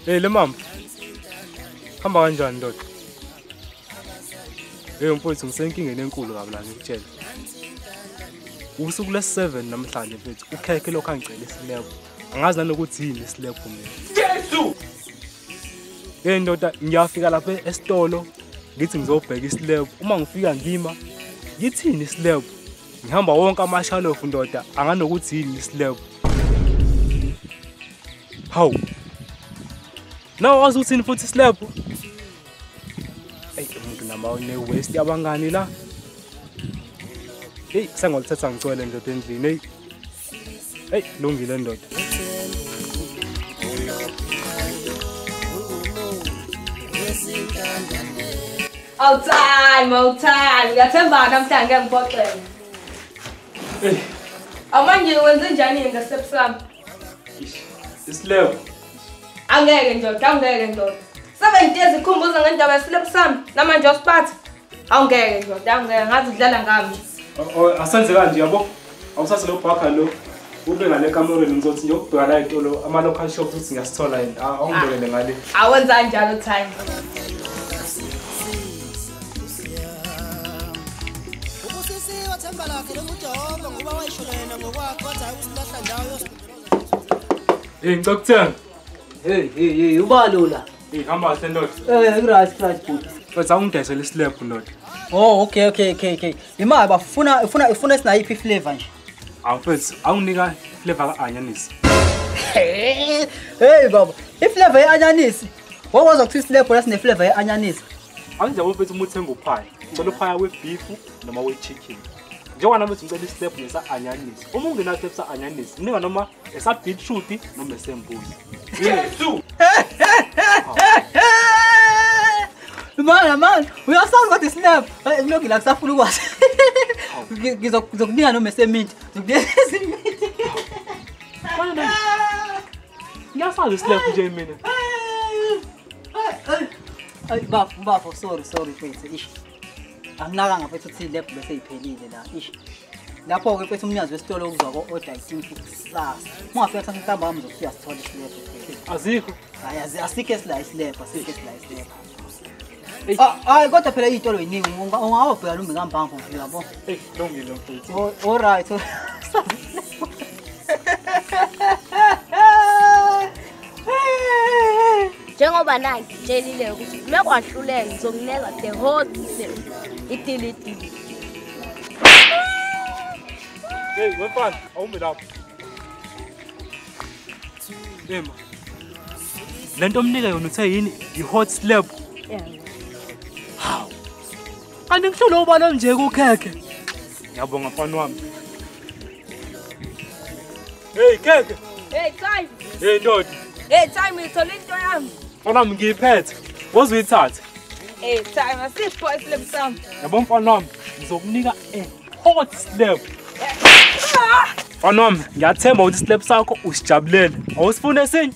Hey le mama. Hamba kanjani ndoda? Hey mfowethu ngisenkingeni enkulu kabi la ngikutshela. Usuku lesi-7 namhlanje mfethu ukhekhe lokho angicela isilebhu. Angazi nanokuthi yini isilebhu mina. Jesu! Hey ndoda ngiyafika lapha esitolo ngithi ngizobheka isilebhu. Uma ngifika ngima ngithini isilebhu? Ngihamba wonke amashalofu ndoda anganokuthi yini isilebhu. Hawu. Nawe wazi uthini futhi isilebhu? Ey umuntu nama une-waste yabangani la. Hey sengolithatha ngicwele ndoda endlini hey. Hey lungile ndoda. All time, all time. Ngiyathemba namhlanje ngeke ngiphoxeke. Hey. Amanje wenze njani ngesep sami? Isilebhu. Angeke ndoda, angeke ndoda. 7 days ikhumbuza ngendaba yesilebhu sami. Namanje usiphatha. Awungeke ndoda, angeke ngathi udlala ngami. Asenze kanje yabo. Awusase lo bhaka lo. Ube ngale kamereni ngizothi ngiyokubheka la ezitolo ama local shops ukuthi ngiyasithola yini. Awungibekele ngale. Awenza njalo time. Hey ngicela ukuthenga. Hey hey hey ubalula. Hey hamba kahle ndoda. Eh right right bhuti. Mfethu awungidayisele isilebhu ndoda. Oh okay okay okay okay. Imali bafuna ufuna sinayiphi flavor nje? Awufethu awunika flavor ka-anyanisi. Hey baba, iflavor ye-anyanisi. Wakwazi ukuthi isilebhu la sine flavor ye-anyanisi. Anginjabo mfethu uma uthenga uphaya. Ngicela uphaya we-beef noma we-chicken. Njengoba nami ngicela isilebhu nesa-anyanisi. Uma ungenaso isilebhu sa-anyanisi, nika noma esa-beetroot noma esembuzi. Yesu! Man, man, uyasazi kodwa isilebhu. Kulungile akusafuna ukwazi. Ngizokunika noma eseminti. Ngizokunika eseminti. Ngiyasazi isilebhu nje mina. Ay bafo, bafo, sorry, sorry mfethu. Ish. Anginakanga mfethu ukuthi ilebhu bese iphelile la. Ish. Lapho ke mfethu umnikazi wesitolo uzwa ko-order isinto kusasa. Uma ungafika kusasa ntambama uzofika sithole isilebhu mfethu. Azikho. Hayi asikho esila isilebhu, asikho esila isilebhu. Hayi kodwa phela iy'tolo yiningi ungawabheka lumbi kambambo mfethu yabo. Hey, lungile mfethu. All right. Njengoba nangitshelile ukuthi mekwahluleka ngizokunika the whole itiliti. Hey, wemfana, awume lapho. Ema. Lento omnika yona uthe yini? I-hot slab. Yeah. Hawu. Kanti ngihlule ubala nje kukhekhe. Ngiyabonga mfana wami. Hey khekhe. Hey time. Hey ndoda. Hey time ngithola into yami. Mfana wami ngiyiphethe. Woze uyithathe. Hey time asipho isilebhu sami. Yabo mfana wami ngizokunika a hot slab. Mfana wami ngiyathemba ukuthi isilebhu sakho usijabulele. Awusifune esinye?